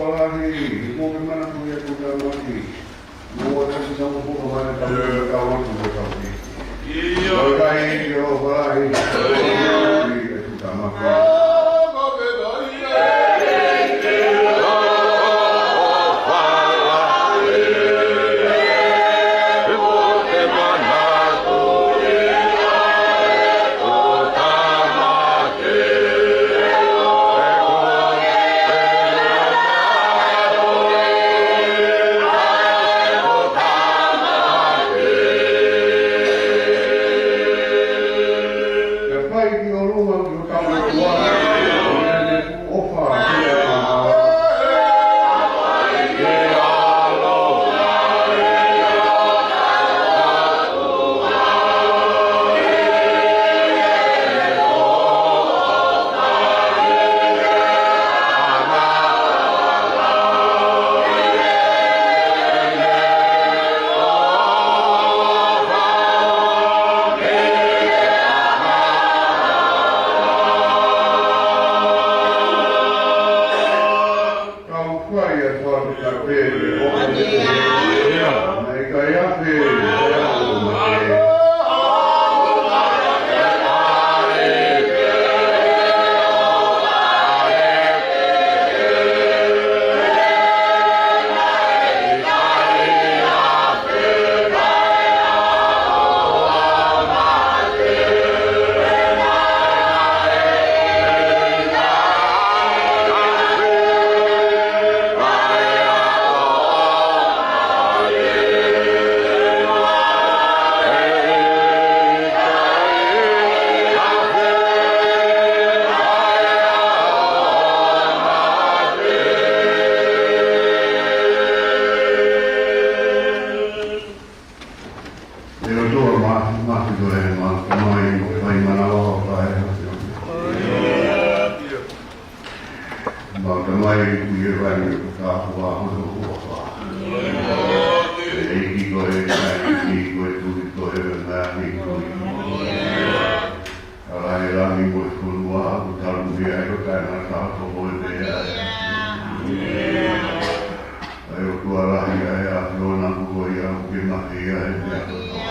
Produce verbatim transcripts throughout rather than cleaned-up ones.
Lahi, ʻoku ke manatuʻi ʻeku tāmaki. Mo ʻeku sino mo ʻeku mana tau mo tau mo tau mo tau. ʻIo. Lahi, ʻio, lahi. ʻEku tāmaki. Kau fai atu ʻa e kapele ʻo e ʻEiki. Naʻe ʻikai ʻa e kapele ʻo e mate. ʻE ʻOtua Māfimafi, ko e Tamai, ko e fai manava ʻo e ʻOtua. Mau Tamai, ʻoku ʻi he langi ʻoku tāpuhā hono huafa. ʻE ʻEiki, ko e Tamai, ko e Tui, ko e Meʻa ni Tui. ʻAla ʻi he langi mo e fonua, ʻoku talu mei ai ho taʻengata, ʻoku ʻikai ha ʻe ʻOtua lahi ʻa e ʻAfiona, ko ia ʻoku ke makeia he meʻa kotoa.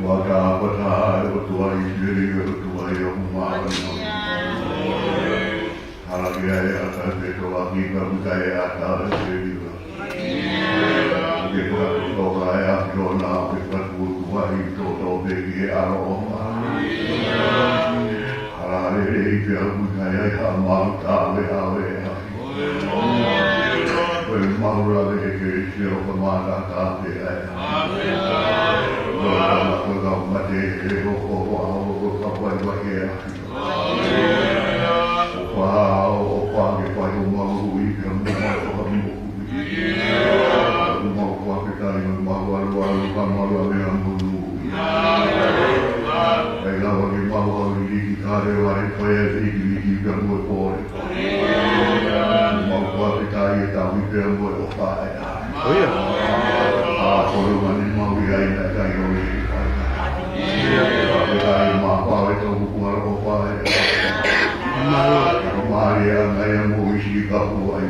Ko e Tangata ʻa e ʻOtua ʻi ʻIsileli, ʻa e ʻOtua ia ʻoku māʻoniʻoni. Hala ki ai ʻa e ʻata ʻo e petoʻaki, ka ʻoku ʻikai ʻata ʻo e peliva. ʻOku ke fakatoka ʻa e ʻAfiona, ʻoku ke fakatuʻutuʻu ʻi toto pē ki he ʻaloʻofa. Hala lelei pea ʻoku ʻikai ai ha mau tāveʻaveʻa. Ko e mau lave ʻe Kalaisi ʻo ka mātata pē ai. Ko e kama ko e kau mate ʻe hoko ko ʻao ko e kau vaivai ʻe ʻAfio. ʻOfa, ʻofa ke fai homau ui pea mo homau toka moʻui. Mau fakafetaʻi mo mau ʻalu ʻalu ka mau ʻalu ʻalu mo nui. ʻIkai lava ke mau ʻalu ʻi he kale ʻo e fai ʻa e viki viki pea mo e pole. Mau fakafetaʻi ʻetau ui pea mo e ʻofa ʻa e ʻAfiona. ʻIo. ʻA e kolo mani mau ʻi ai naʻe ʻikai ʻole ke fai. Fakafetaʻi mau pau ʻetau kuku ʻa e ʻofa ʻa e ʻAfiona. Mālō. Mālie ʻa e ngaahi ʻa Mōsese ka ʻoku ai.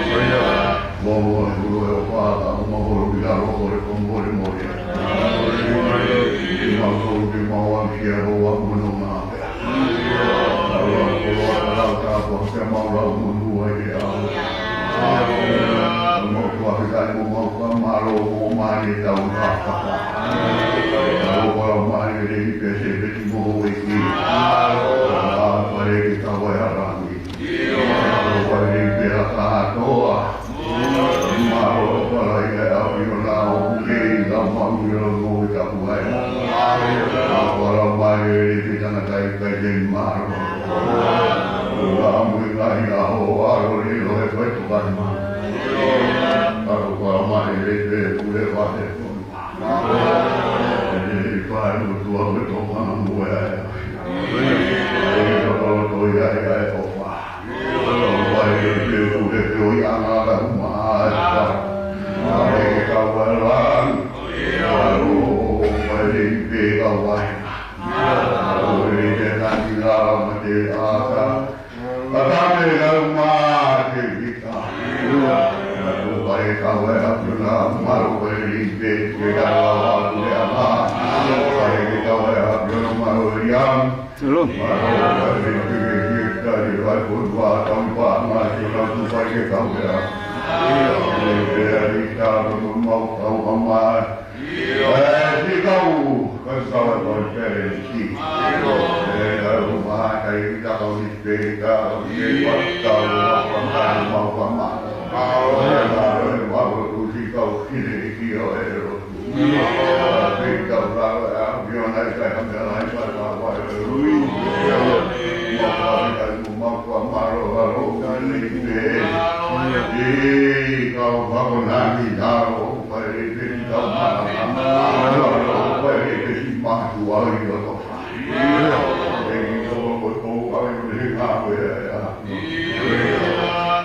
ʻIo. Mo mo e hulu ʻe ʻofa ka ʻoku mau holo ki lalo ʻo kole ko mole mole. Mau kolo ke mau aʻusia ho ʻa mono ngā. Mau lau kolo ʻa lau tāpuaki pea mau lau monū ai ke ʻaho. Mau fakafetaʻi mo mau fakamālō mo mālie ʻetau ngāue. Mau fakamālō mālie lelei pē Sēpesi mo houʻeiki. Mau fale ke tau ai ʻa langi. Mau fale pē ʻa kātoa. Mālō ʻofa lahi ʻa e ʻAfiona ʻoku kei lau mau ʻi he lau mo e tapu ai. Mau fakamālō mālie lelei pē tangata ʻikai ke mālō. Lau mo e ngaahi ʻaho ʻalu lilo he fai tokani. Mau fakamālō lelei pē pule vahe. ʻE fai mo tua mo e tokanga mo e ʻai. ʻE tokoloto ia ʻe ʻai ʻofa. ʻOfa ʻe ke pule pule pe ʻoi ʻanga ka huma ai. ʻE ke kau ai lang. ʻOfa ʻe ke pē kau ai. ʻOfa ʻe ke tani la ma te aka. Ka tane kau ma ʻOtua tauhi paʻanga ke tau tuʻu pē ke tau ea. ʻE pea i ka ko mau kau ka mai. ʻE si kau, ka kau e kau pere si. ʻE kau mai kai i ka kau ni pē ka kau ni pē ka kau mau ka mai. ʻE kau mau tu si kau kile ki o e ro.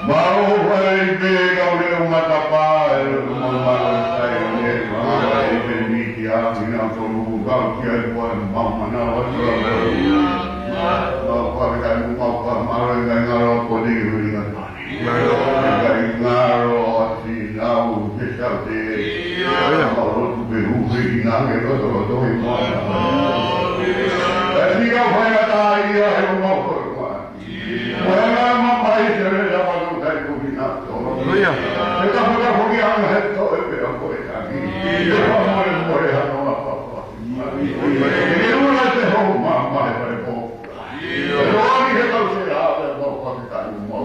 Mālō fai pē kau leo matapā, e leo mau mālō sai, e leo mau fai pē miti a, ina tonu kau kia kua mau manava tua. Mau fai kai mau mālō kai ngalo ko te uri ngata. Kai ngalo ati nau te saute. Mau lotu pē hui ina ke loto loto i mau. Kai ina fai ngata ia he mau koe mai. Moʻoni ʻa e mamahi te ne lava no kai kuhina tō. ʻIo. He ka puta hoki anga he tō e pea ko e tangi. He ka mole mole hano a papa. He ke ula te hou mamahi pare pō. He roani he kau se a pea pō paki kai mau.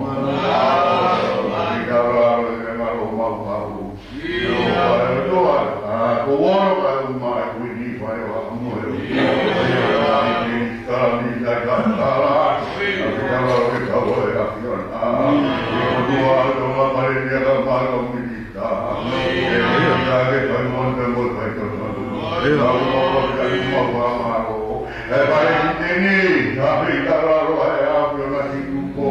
He ka ula he ngalo mau mau. ʻIo, ʻa e toa, ʻa, ko ʻono ka u mai, ko eni fai wa mo e. Minisitā ni na ka tala, ʻa ke tala ke ka o e a fiona. ʻIo, toa, toa, mai ni ka mai ko minisitā. ʻE minisitā ke fai mo te mo fai to to. ʻIo, ʻa u mo fai mo wa ma ro. ʻE Palesiteni, ʻa pē i tala roa e a fiona si tuko.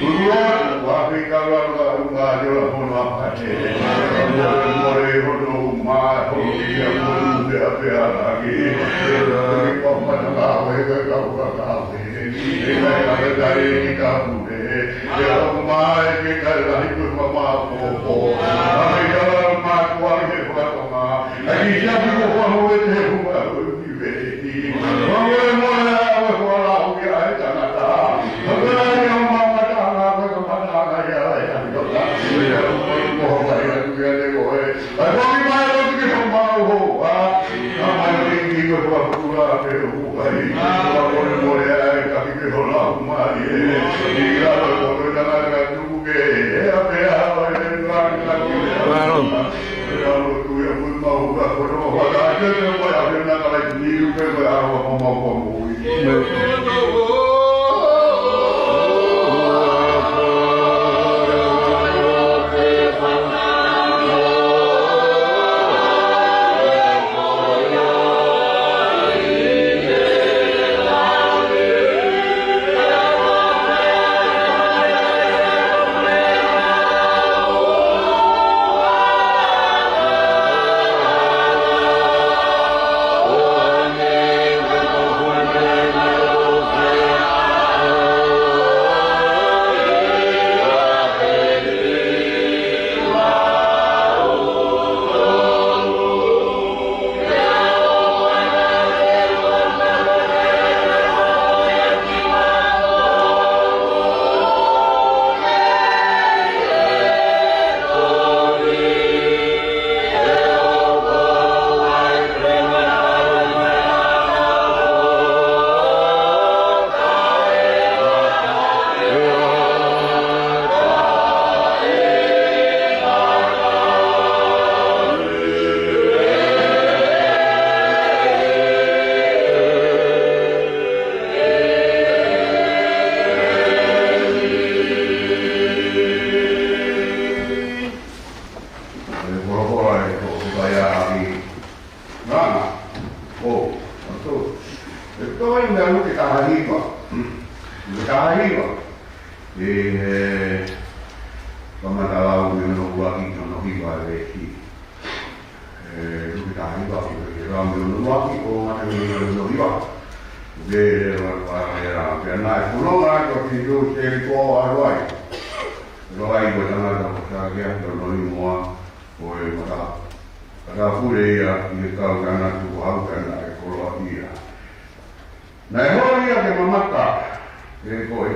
Ulu atu, ʻa pē i tala roa e unga te ola hono a pate. Mole mole hono uma, hono ia hono pea pea lagi. ʻE papa na ka we ka ka ka ka we. ʻE ka ka ka ka e ni ka pule. ʻE o mai ke ka lahi kue mama popo. ʻA pē i tala roa ma kua he whakatonga. ʻA ki sia piko whano e te hua. Well, Nā, ʻo, ʻo, ʻe toe mea Luke taha hiva. Luke taha hiva. ʻE, ʻe, kamata lau mei hono ʻuluaki ki hono hiva e veesi. ʻE, Luke taha hiva, ʻe, lau mei hono ʻuluaki ʻo kamata mei hono hiva. ʻE, ʻe, ʻe, ʻe, ʻe, pea naʻe fononga ʻa Sīsū ʻi Selikō ʻo ʻalu ai. Roa ai ko e tangata ko Sakeasi, ko hono hingoa ko e mata. Ka pule ia ʻi he kau tangata kuo haʻu ke nau koloaʻia. Naʻe holi ia ke mamata, ʻe ko e,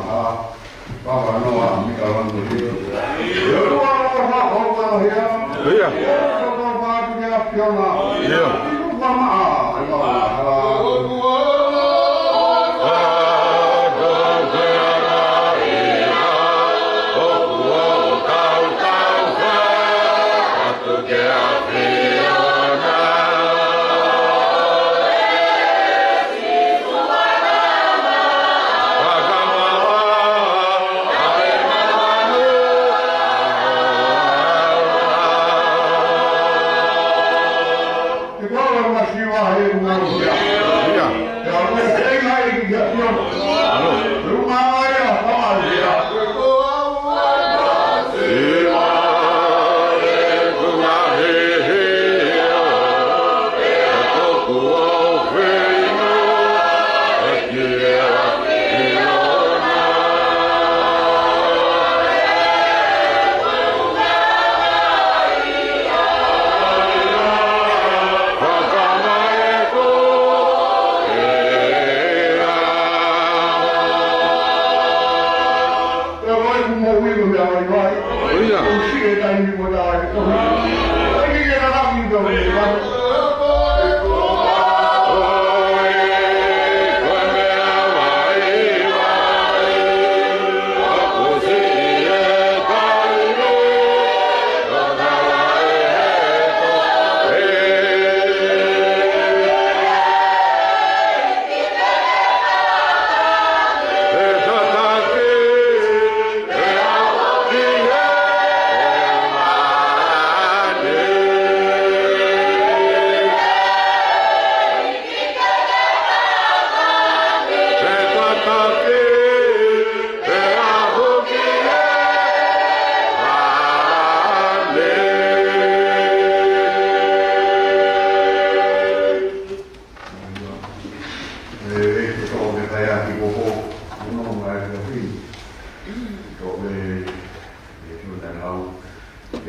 Tonga ha. Papa Noa, Mika Lango Hio. Ia. Ia. Ia.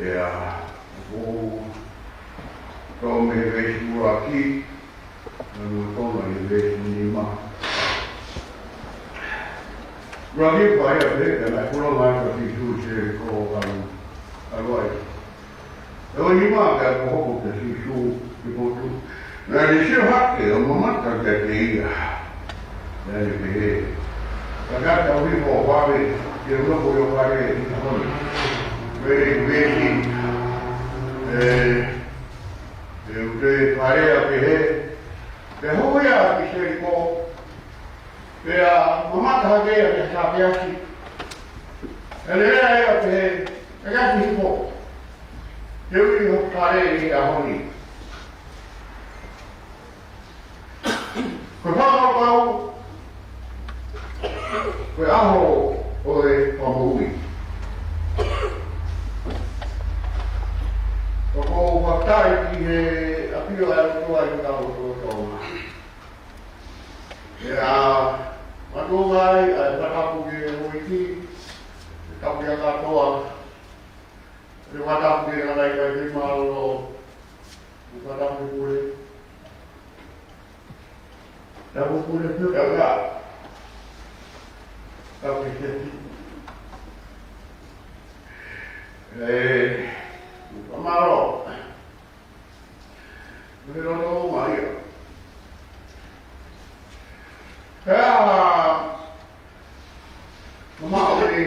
Ia, ko e toʻo mei he veesi ʻuluaki, naʻa nau toʻo mei he veesi nima. ʻUluaki, pea ʻi he pehē, naʻe pulonga ʻa Sīsū ʻi Selikō ʻo ʻalu, ʻalu ai. ʻI he nima, pea kuo hoko ʻa Sīsū ki he potu. Naʻa ne sio hake ʻo mamata kiate ia. Naʻa ne pehē, Tangata, ʻoua ʻe hifo ho fale, te u nofo ʻi ho fale ʻi he ʻaho ni. Pea ʻi he veesi, ē, ʻe ʻi he fale ʻa pehē, pea hū ia ki Selikō, pea mamata hake ia ki he sakeasi. Pea lea ia ʻo pehē, Tangata, ʻoua ʻe hifo, te u ʻi ho fale ʻi he ʻaho ni. Ko e fakakaukau, ko e ʻaho ʻo e fakamoʻui. ʻOku ou fakataha ki he ʻafio ʻa e ʻOtua ʻi hotau lotolotonga. Pea maʻu ai ʻa e fakatapu ki he Tapu kia katoa. Te u fakatapu ki he kakai, kakai mālō. Te u fakatapu ki he pule. Tapu ki he pule pio kaka. Tapu ki he. ʻE, mālō. Mei loto mai ia. Pea, mamaʻo e, e, e,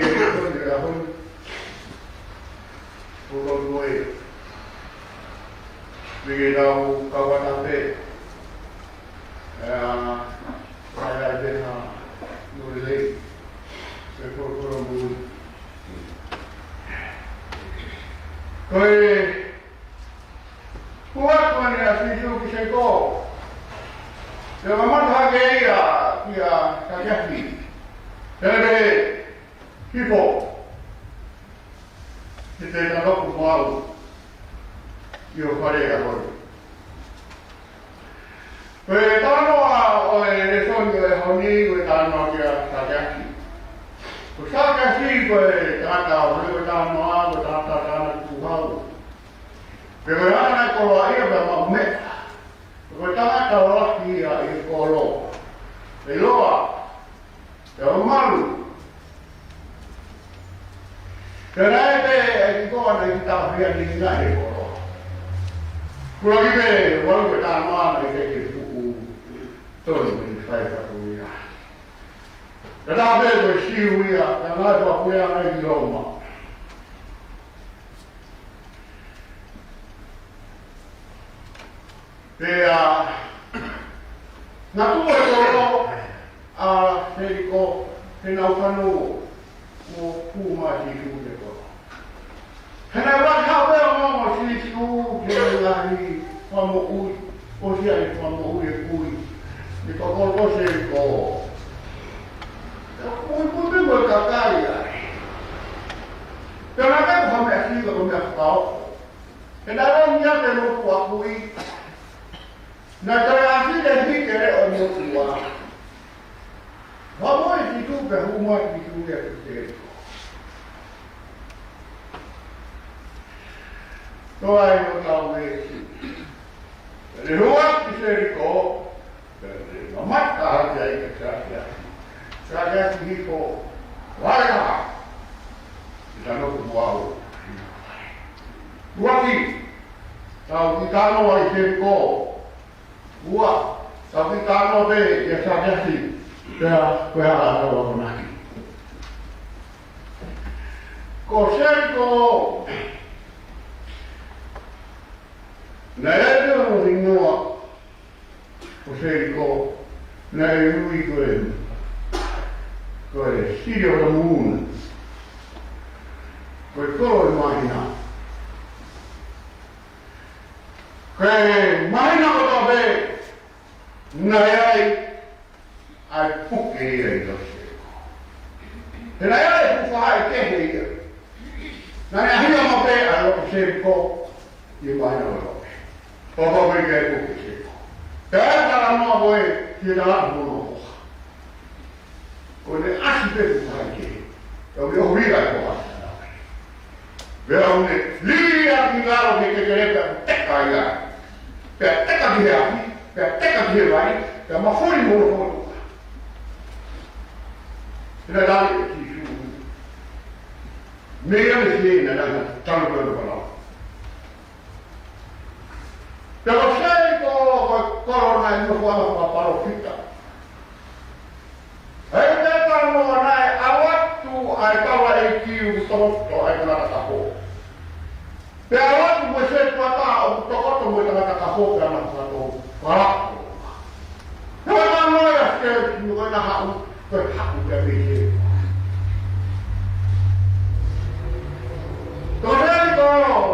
ko loto mai. Mei ke tau kau ʻatā pē. ʻE, ʻa ia te na, nō lelei. Pe ko, ko loto mai. Ko e, Kuo ʻoatu ʻa Sīsū ki Selikō. Pea mamata hake ia kia Sakeasi. Pea ne pehē, hifo, ke ke tanoku mo au ʻi ho fale ʻaho ni. Ko e talanoa ʻo e lēsoni ʻo e ʻaho ni, ko e talanoa kia Sakeasi. Ko Sakeasi ko e tangata ʻo e, ko e talanoa, ko e tangata, tangata tukuhau. Pea ko e ʻana naʻe koloaʻia pea maʻu meʻa. Pea ko e tangata lahi ia ʻi he kolo. ʻIloa, pea malu. Pea naʻe pehē ʻe he kiʻi koa naʻe ʻikai ke ʻi ai ha meʻa ʻi he kolo. Kuo lahi pē, ʻoku ʻalu ke tama naʻe ʻikai ke fuʻu tonu ke fai fakafoʻou ia. Pea tā pē ko e Siu ia, pea ngāue fakafoʻou ia ʻi Loma. Pea, naʻe tuʻu e kolo ʻa Selikō, he naʻa nau fanongo, ʻo hū mai Sīsū ki he kolo. He naʻe ʻuluaki haʻu pē ʻo ongoongo ʻa Sīsū, he ngaahi fakamoʻui, ʻosi ʻene fakamoʻui e kui, ʻi he kolo ko Selikō. Pea puipui pē mo e kakai ai. Pea naʻe ʻikai ko ha meʻa fika, ko e meʻa fakaofo. He naʻe ʻomi ʻa e motuʻa kui. Naʻe toe ʻasi ʻene hiki e leʻo ʻo e motuʻa. Fakamoʻui Sīsū pea hū mai Sīsū ia ki Selikō. Ko ai ʻo tau e si. Pea ne hū atu ki Selikō. Pea ne mamata hake ai kia Sakeasi. Sakeasi, hifo, vale ā. Ke tanoku mo au. Ua ki, tau kiʻi talanoa ʻi Selikō. Ua, tau kiʻi talanoa pē kia Sakeasi. Pea, ko e hā ʻa e akonaki. Ko Selikō, naʻe ʻi ai hono hingoa ʻo Selikō, naʻe ui ko e, ko e City of the Moon. Ko e kolo ʻo e māhina. Ko e māhina kotoa pē, naʻe ʻi ai ʻa e puke ia ʻi loto Selikō. He naʻe ʻi ai e fuʻu faʻahi kehe ia. Naʻe ʻahiʻahia maʻu pē ʻa loto Selikō ʻi he māhina kotoa pē. Papa mai ke ai puke Selikō. Pea ʻi ai e talanoa ko ē ki he tangata mono koha. Ko ʻene ʻasi pē fuʻu faʻahi kehe. Pea ʻoku ne ʻohovia e koha. Pea ʻoku ne lī ʻaki lalo ki he kekele pea teka ia. Pea teka ki he afi, pea teka ki he vai, pea mafuli mo hono fokotuʻu. Pea tali ʻe Sīsū. Meʻa ia ne fie na na talu pea na pala. Pea ko Selikō ko e kolo naʻe nofo ai e kau palōfita. ʻI he talanoa naʻe ʻalu atu ʻa e taulaʻeiki ʻo tokoto ʻa e tangata kafo. Pea ʻalu atu mo e setuata ʻo tokoto mo e tangata kafo pea na fato fala. Ko e talanoa ia ʻa Selikō, ko ʻena haʻu, ko e haʻu pē mei he. Ko Selikō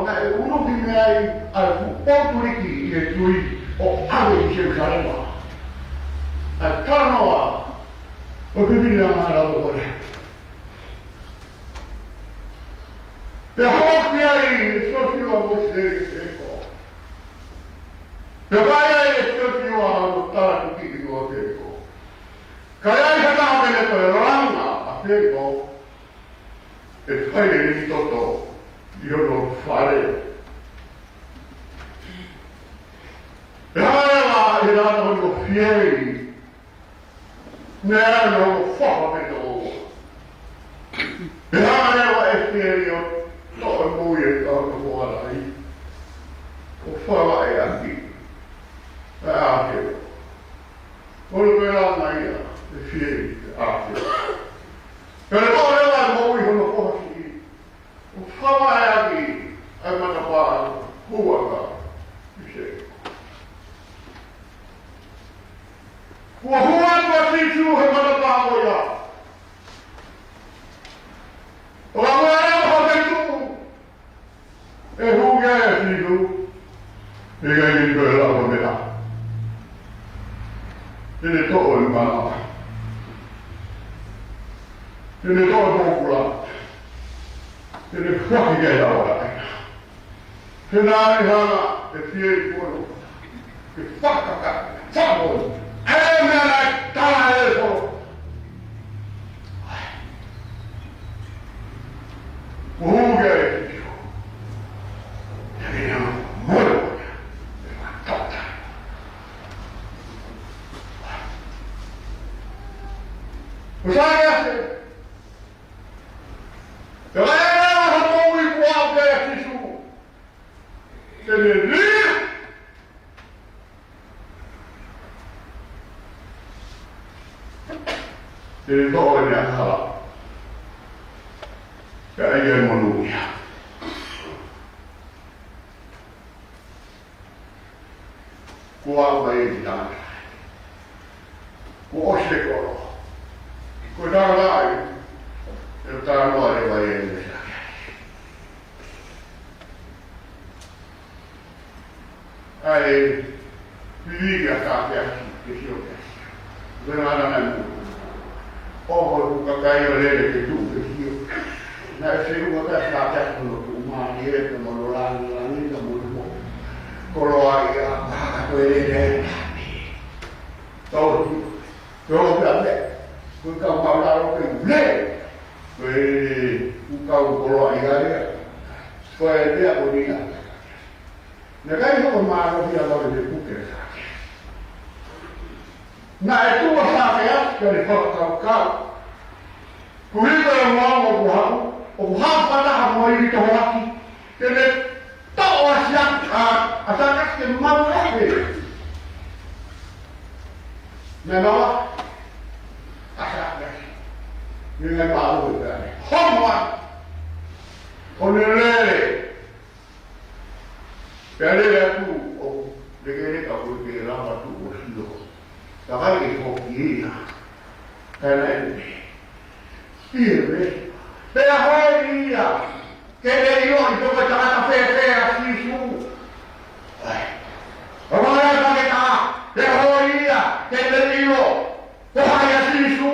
naʻe unuhi mei ai ʻa e fuʻu poutuliki ʻi he tui ʻo ʻave ki Selusalema. ʻA e talanoa ʻo e fefine ʻa Maʻala ʻo Kole. Pea hoko ai ʻe Siosiua mo Selikō. Pea fai ai ʻe Siosiua hono tala tuki ʻi Selikō. Ka ʻi ai ha taha te ne toe langa ʻa Selikō, ʻe fai ʻene toto ʻi hono fale. ʻE hanga leva ʻe he tangata ko eni ʻo fiei meʻa ʻi hono foha pē toko ua. ʻE hanga leva ʻe fiei ʻo toʻo e moʻui ʻa hono foha lahi, ʻo fakaʻeʻaki ʻa e ʻākewa. Ko e pela mai ia ʻe fiei ʻa e ʻākewa. Pea ne toʻo leva e moʻui ʻa hono foha siʻi, ʻo fakaʻeʻaki ʻa e matapā huʻanga ʻi Seiko. Kuo hū atu ʻa Sīsū he matapā ko ia. ʻO ka ko e lava ha feituʻu ʻe hū ki ai ʻa Sīsū, ʻe ʻikai ke toe lava meʻa. Te ne toʻo e mana. Te ne toʻo e pōpula. Te ne foaki ki ai ʻa e lava. He naʻe hanga ʻe fiei ko eni ke fakakakato, fakakakato ʻa e meʻa naʻe tala ʻe he folofola. Kuo hū ki ai ʻa Sīsū. Te ne hanga ʻo mole ʻo ia. Ko Sakeasi, ʻe ʻi ai ha moʻui kuo aʻu ki ai ʻa Sīsū, te ne lī. Te ne toʻo ʻene angahala. Pea ʻe ʻi ai e monūʻia. Kuo aʻu mai e tangata. Kuo ʻosi e kolo. Ko e tangata ia, ʻe talanoa leva ia ʻe Sakeasi. ʻA e vivili ʻa Sakeasi ke sio ki ai. Ko e ngaahi meʻa mo. ʻO ko e kakai ʻo lele ke tuʻu ke sio. Naʻe sio ʻa Sakeasi mo tuʻumālie pea mo langilangi pea mo moʻui. Koloaʻia, ko e lele ʻa e tau. Ko e pea pē. Ko e kau maʻulalo ke lele. Ko e kau koloaʻia ia. Ko e pea ko eni ia. Naʻe ʻikai hoko mālohi ʻa e lave ne puke Sakeasi. Naʻe tuʻu ʻa Sakeasi pea ne fakakaukau. Ko e hiko e ongoongo ʻoku haʻu, ʻoku haʻu fakataha mo e ivi tohoaki. Te ne toʻo ʻa Sia-, ʻa, ʻa Sakeasi ke maʻu ʻa e. Naʻe maʻu ʻa Sakeasi. Naʻe ʻikai mālohi pea ne homo atu. Ko ʻene lele. Pea lele atu ʻo lekeleka ko e ke lava tuʻu ʻo sio. Ka ʻikai ke foki ia. Ka naʻe pehē. ʻIo pē. Pea hoi ia. Ke ne ʻilo ʻi he ko e tangata fēfē ʻa Sīsū. ʻAi. ʻO hoi ia ka ke tā. Pea hoi ia. Ke ne ʻilo. Ko hai ʻa Sīsū.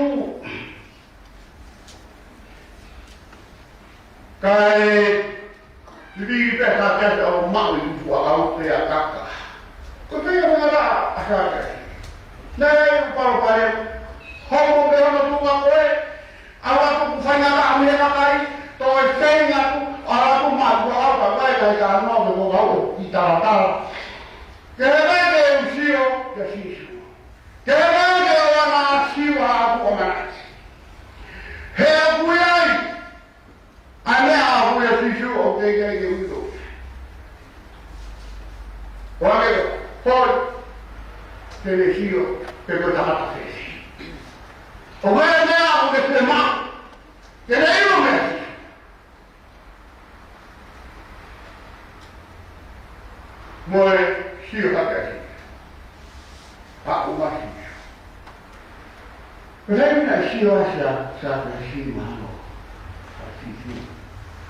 Kae Sivi pē Sakeasi ʻo maʻu ʻi he fuʻu ʻakau pē ʻa kaka. Ko e pē ʻa e ngata ʻa Sakeasi. Naʻe ʻi ai e palopalema. Homo pē hono tuʻunga ko ē. ʻAlu atu ʻoku faingataʻa mei he kakai. Toe feinga atu. ʻAlu atu maʻu ʻa e ʻakau pē kai kai ka noa me ko kau ʻi talatala. Ke he pē ke u sio kia Sīsū. Ke he pē ke u ʻalu ʻo sio ʻa ʻaku ʻamanaki. He ʻoku ʻi ai ʻa e meʻa ʻoku ʻia Sīsū ʻoku ʻikai ke u ʻilo. ʻOange ko e hoi, te ne sio, pe ko e tangata fēfē. ʻOku ʻi ai e meʻa ʻoku ke fiemaʻu, te ne ʻilo meʻa. Mo e sio hake ʻa Sīsū. Haʻu mai Sīsū. Pea naʻe sio ʻa Sa-, Sakeasi mahalo ʻa Sīsū.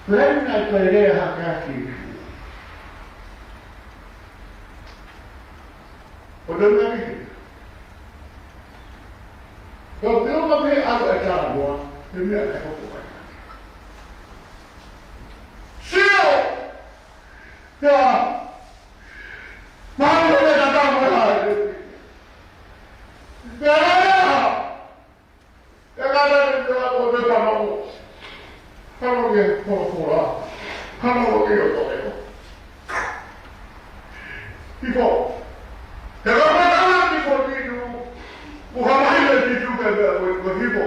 Pea naʻe toe lea hake ʻa Sīsū. Ko e meʻa ni. Ko e meʻa pē ʻa e talanoa, ko e meʻa ʻe hoko mai. Sio! Ia. Mahalo ko e tatau mo e hā. Ia. Ia, ka te te ko te panongo. Hano ke folofola. Hano ke ʻoto ʻeto. Hifo. He ko e tama ni ko Sīsū. Kuo hā mai ʻa Sīsū ke meʻa ko e, ko e hifo.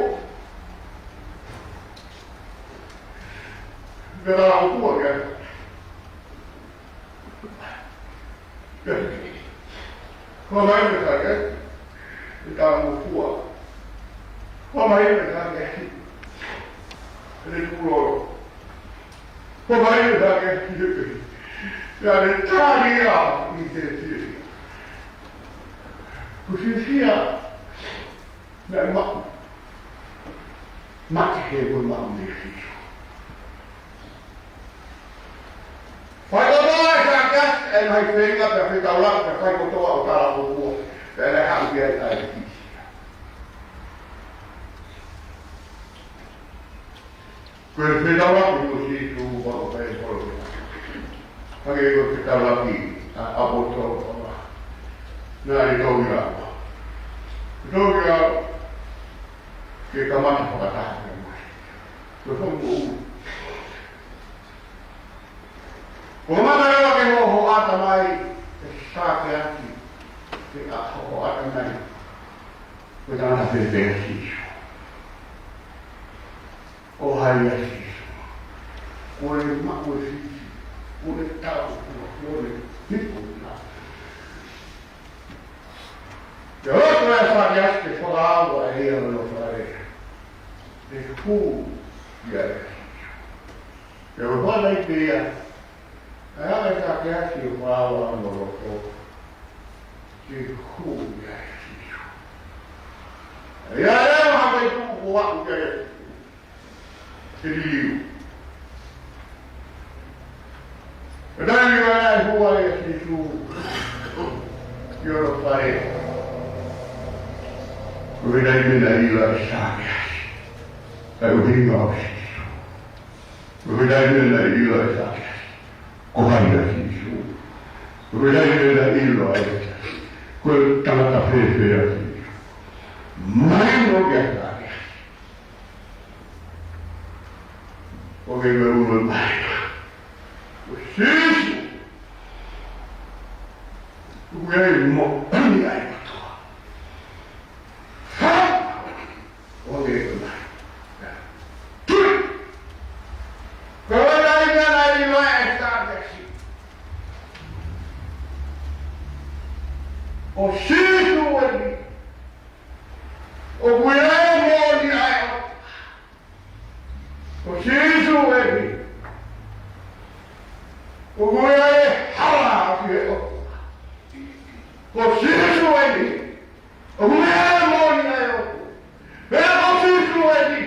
Ke tala ʻOtua ke. Ko mai me ka ke, ʻi tā mo fua. Ko mai me ka ke, ʻi kūlolo. Ko mai me ka ke, ʻi te pē. Ia le tālia ʻi te fia. Ko fia fia. Naʻe maʻu. Mate he ko e maʻu ne Sīsū. Fai ʻo mai ka ke, ʻe mai feinga, pea fetaulaki, pea fai kotoa ʻo tala ʻOtua. Pea le haʻu ki ai ʻa e kisi. Ko e fetaulaki mo Sīsū ʻoku pau ke holo. Hangē ko e fetaulaki ʻa e ʻaposetolo. Naʻe tō ki lalo. Tō ki lalo. Ke kamata fakataha mo Sīsū. Ko e fakamoʻoni. Ko e mata leva ke hoʻata mai, ʻe Sakeasi. Ke hoʻata mai. Ko e tangata fēfē ʻa Sīsū. Ko hai ʻa Sīsū? Ko e maʻu ʻe Sīsū. Ko e tau, ko e hiko na. Ke ʻoua ʻe Sakeasi ke fakaava ʻe ia hono fale. Ke hū ia ʻe Sīsū. Ke ʻoua ʻe fai pē ia. ʻE ʻai ʻe Sakeasi ʻo fakaava hono loto. Ke hū ia ʻe Sīsū. ʻE ʻi ai e hā mai tuku ko aku ke ke liliu. Ka taimi ko ē naʻe hū ai ʻa Sīsū ki hono fale. Ko e taimi naʻe ʻilo ai ʻe Sakeasi. Ko e ʻuhinga ʻo Sīsū. Ko e taimi naʻe ʻilo ai ʻe Sakeasi. Ko hai ʻa Sīsū. Ko e taimi naʻe ʻilo ai ʻe Sakeasi. Ko e tangata fēfē ʻa Sīsū. Mahino kia Sakeasi. Ko e meʻa ʻoku mahino. Ko Sīsū. Ko e moʻoni ʻa e ʻOtua. Fai. Ko e meʻa ʻoku mahino. Tui. Ko e taimi naʻe ʻilo ai ʻe Sakeasi. Ko Sīsū eni. ʻOku ʻi ai e moʻoni ʻa e ʻOtua. Ko Sīsū eni. ʻOku ʻi ai e hala ʻa e ʻOtua. Ko Sīsū eni. ʻOku ʻi ai e moʻoni ʻa e ʻOtua. Pea ko Sīsū eni.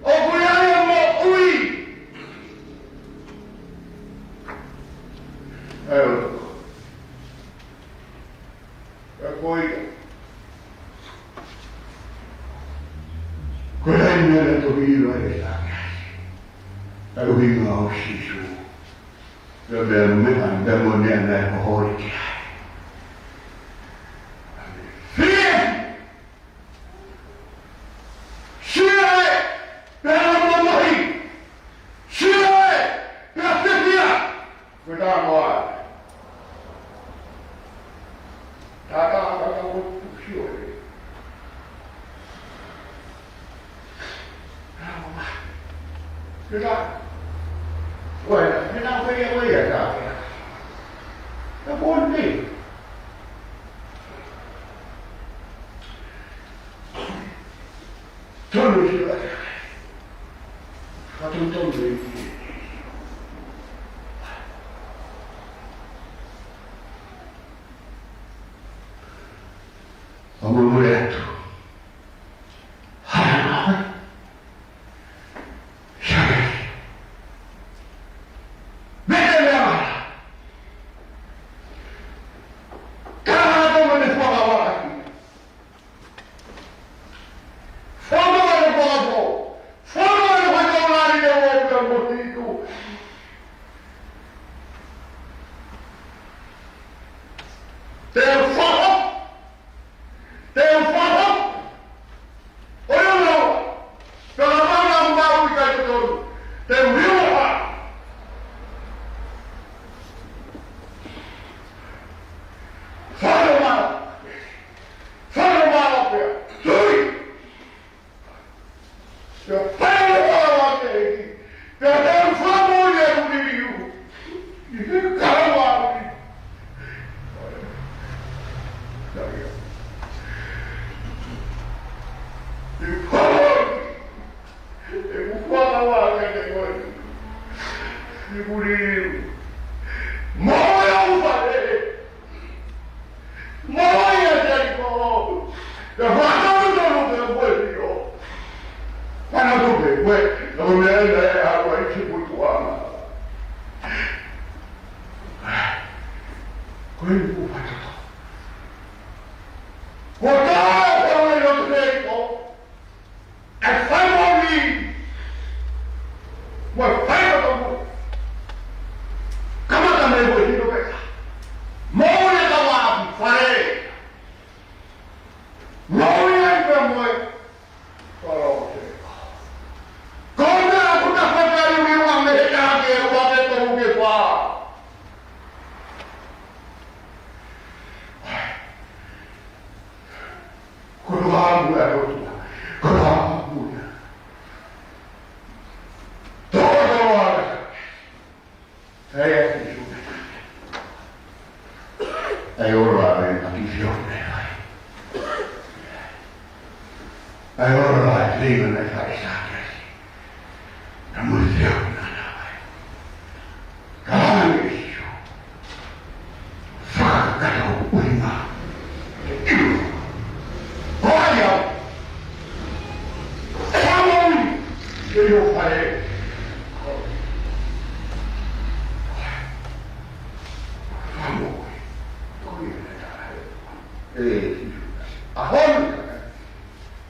ʻOku ʻi ai e moʻui ʻa e ʻOtua. Ka ko ia. Ko e taimi naʻe toki ʻilo ai ʻe Sakeasi ʻa e ʻuhinga ʻo Sīsū. Pea meʻa meʻa, pea mo e meʻa naʻe holi ki ai. Fie! Sio ē! Pea mo mohi! Sio ē! Pea fiefia! Ko e tā mo ai. Tā tā tā tā mo sio ē. Tā mo ai. Ko e tā. Ko e tā. Ko e tā ko ia ko ia tā. Tā ko ni. Tonu sio ē. Fakatonu tonu ē. ʻO mumule atu. Hana. Sake. Mete lea. Kaha to mene fakawaki. Fono e fakafo. Fono e fakalahi e o ka moti. Te u hiva. Fale mala. Fale mala pea. Tui. Te u fale mala pea. Te u fale mala pea. ʻI he kalawa. Te u fale. ʻE u fakawa ke te koe. Ni kuri. Mo e au fale. Mo e ia te ko. Te fakawa tonu ke koe ni o. Fana tu ke koe. Te koe mea ia e au ai ki putuana. Koe ni ku fata. Ko tā koe lo te ko. ʻE fai moʻoni. Mo e fai moʻoni. Kamata mei he hino pē. Moʻoni ka wa ʻapi fale. Moʻoni ai pē mo e. Kolo te. Kona kuta fata i ui wa me he ka ke wa ke tolu ke fā. Ko e ʻOtua ʻa e ʻOtua. Ko e ʻOtua. Tō, tō, ʻa e. ʻAi ʻa Sīsū. ʻAi ʻola ʻa e ʻaki Sīsū. ʻAi ʻola ʻa e Sīsū, ʻa e Sīsū. Ka mo e Sīsū na na ʻai. Ka hana e Sīsū. Fakakakato ʻuhinga. Ko ia. Fakamoʻui. Ke ʻio fale. Fakamoʻui. Ko ia. ʻE, ʻaho ni.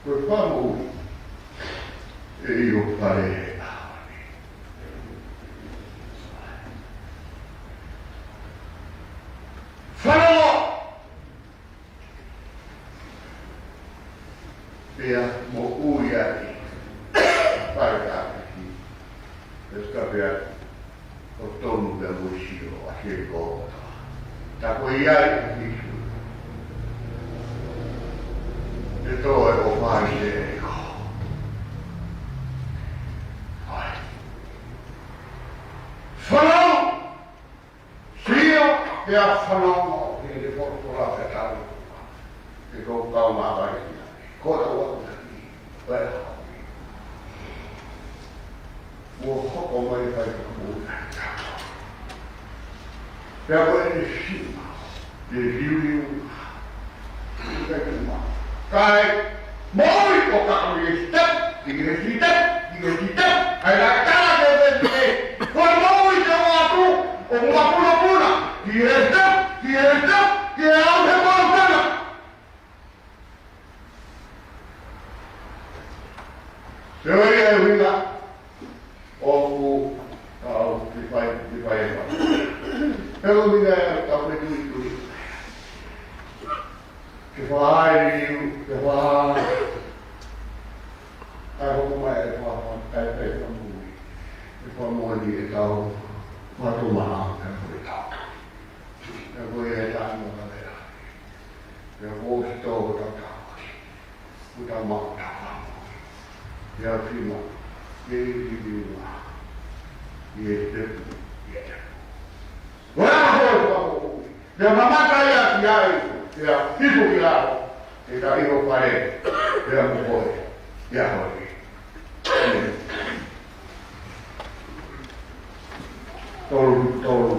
Ko e fakamoʻui. ʻE ʻio fale. Fale. Pea moʻui ai. Fai ka ki. Pea ka pea. Ko tonu pea mo sio a ke ko. Ta ko ia i ki. Te to e o fai se ko. Fai. Fale. Sio, pea fanongo, he te folofola pea tau. He ko kau mā vai. Ko tau au na ki. Pea. Mo hoko mai fai ka mō na. Pea ko e sima. Te liuliu. Kae, moʻui ko ka ʻi he step, ʻi he step, ʻi he step. ʻAi la kala ke te te. Ko e moʻui te o atu, ʻo mapunopuna. ʻI he step, ʻi he step, ʻi he au he mautana. Te o ia e uina. ʻOku tau ki fai, ki fai e fai. Pea ko e meʻa ia ʻoku tau fetui tui. Ke fai liu, ke fai. ʻAi hoko mai e fai, ʻai, ʻai fai mui. E fai mui e tau, fai tō maha, e fai tau. E fai e tau maha e. E fai tō tau tau. Kuta mau tau. Ia fima. Ia i i i wa. Ia i te pu. Ia te pu. Ua ho e fakamoʻui. Ia mamata ia ki ai. Ia hifo ki lalo. Ia ka ʻio fale. Ia mo koe. Ia hoi. Tolu, tolu.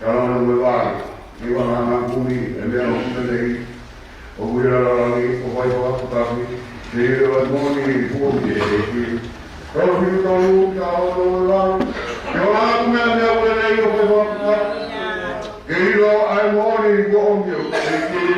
Tala mo e vale. Ni vale na kumi, e meʻa ʻoku lelei. ʻOku ʻi he lalolagi, ʻoku fai fakatuʻaki. Te ʻilo ʻa e moʻoni, kuo mi e ki. Tolu, tolu, tala mo e vale. Ni vale na kumi, e meʻa ʻoku lelei, ʻoku fai fakatuʻaki. Ke ʻilo ʻa e moʻoni kuo ʻomi ʻe he ʻEiki.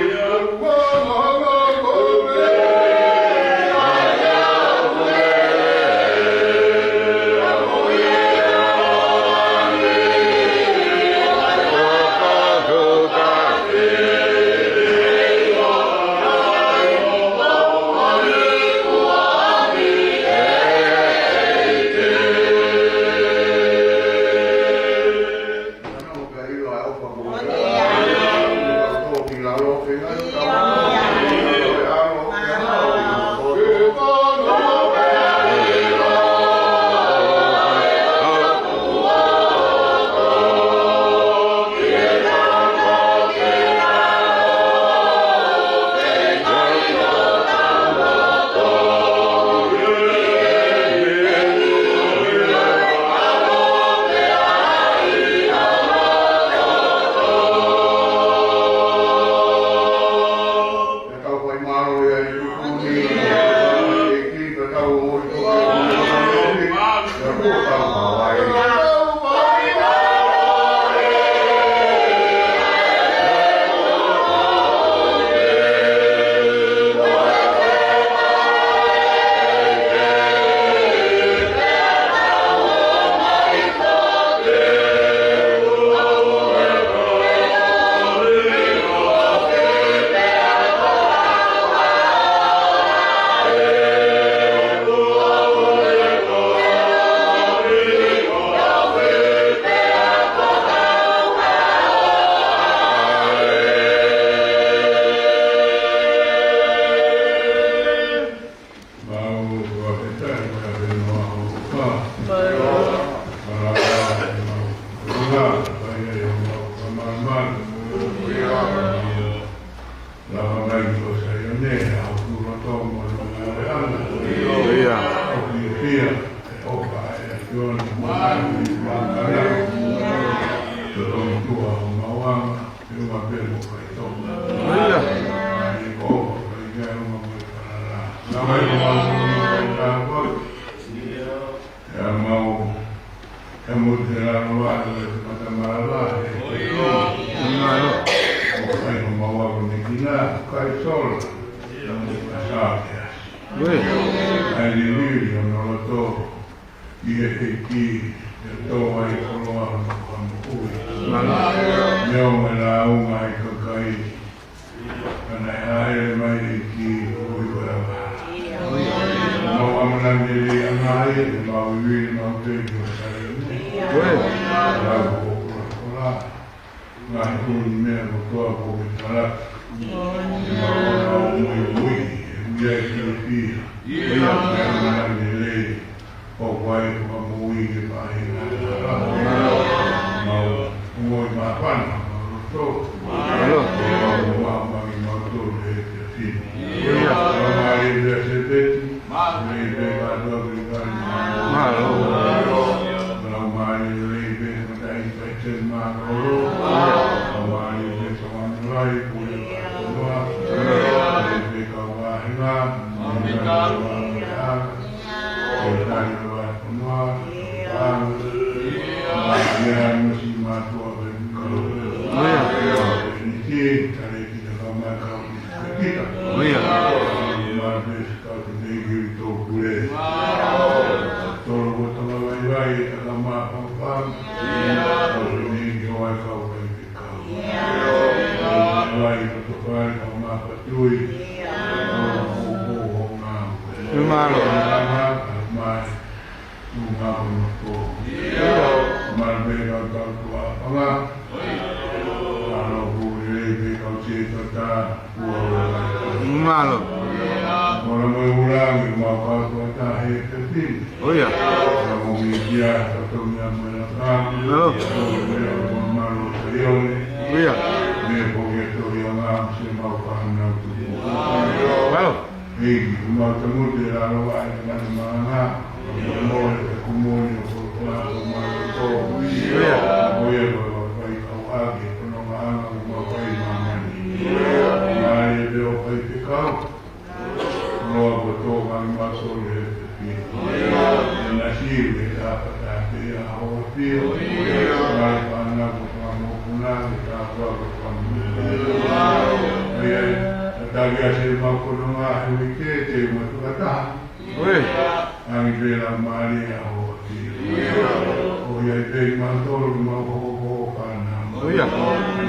Ia. Ia. Ia mau, ia mau te lalo atu e mata malala, e ʻo kai ʻo mau ako ne kina, kai sola, ia mau ka sa ke asi. Ue. ʻAi liliu ʻi hono loto, ʻi he ʻEiki, ʻe tō ai koloa hono kamo ui. Mano. Mea o me la unga ai kakai, Ana e haʻele mai e ki ui ua lava. Mau ʻamanaki lelei ʻana ai, ʻe mau iwi, mau pē ki ua sale. Ue. Lau ko kula kula. Ngaahi ʻuni meʻa kotoa ko ke tala. ʻE mau ʻana o mui mui, ʻe ui ai ki le pia. Ue. Mau ʻamanaki lelei. ʻOku ʻi ai e fakamoʻui ke paʻi na. Mau, ʻomai māfana, mau loto. Mālō. Mau, mau, mau, mau tolu he te fini. Ia. Mau mai le se peti. Mau mai le pe kātoa pē kātoa. Mālō. Mau mai le pe kātoa pē mālō. Mau mai le pe kātoa pē kātoa. Mau mai le pe kātoa pē kātoa. Mālō. Mālō. ʻOia. Mālō. ʻOia. Mālō. ʻEiki, ʻoku mau tangutu ʻi lalo ʻa e Tamai Maʻananga, ʻoku mau moʻui ʻi he kumoni ʻo e ʻOtua ʻoku mau tō. ʻIo. ʻOku ʻi ai ʻa e faikauʻaki, ko hono maʻanga ʻoku mau fai ʻi māmani. Mālie pē ʻo fai fekau. Loa ko tō mai maso le he pepi. ʻE na siu he tāpata pē ʻa hoʻo ʻafio. Mālie pāna ko tō mau puna, ke tāpua ko tō mau. ʻOku ʻi ai, ʻa e taki ʻa se mau kononga he uike, te mau tuʻa taha. ʻOi. ʻAngi pē la mālie ʻa hoʻo ʻafio. ʻOku ʻi ai pē ʻi mautolu ʻi mau hokohoko fānau. ʻOia.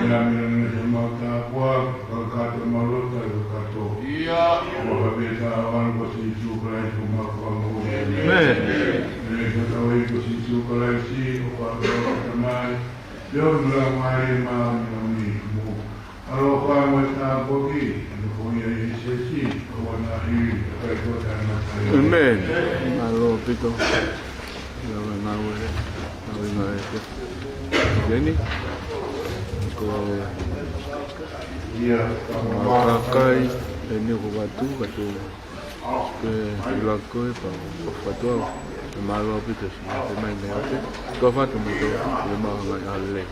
Mea mea mea se mau tāpua, kakato mau lota kakato. ʻIo. ʻOku ʻi ai pē tā ʻoku ʻi ai ko Sīsū Kalaisi ko mau Fakamoʻui. ʻĒmeni. ʻE ka tau ʻi ai ko Sīsū Kalaisi, ʻoku ʻi ai pē ʻa e Tamai. ʻIo, nula mālie mālie mālie mo. ʻAloʻofa mo e tāpuaki, ʻa e ko ia ʻi he siasi, ʻoua naʻa hili, ʻa e ko e tangata. ʻĒmeni. Mālō ʻaupito. Ia, ngāue, ngāue, ngāue. Keni. Ko ia, kakai, ʻeni ko Vatu, Vatu. Ke lako e pau, ʻofa atu au. Mālō ʻaupito siʻi, ke mai nei ʻote. Ko Vatu mo tō, ke mau hanga ʻi ʻAlele.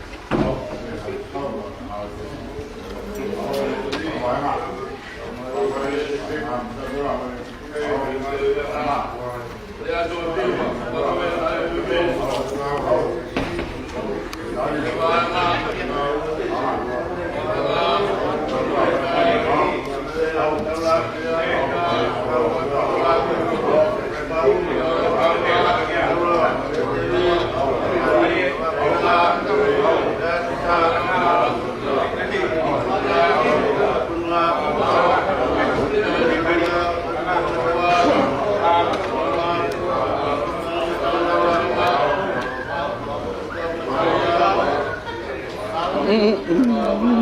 Hello.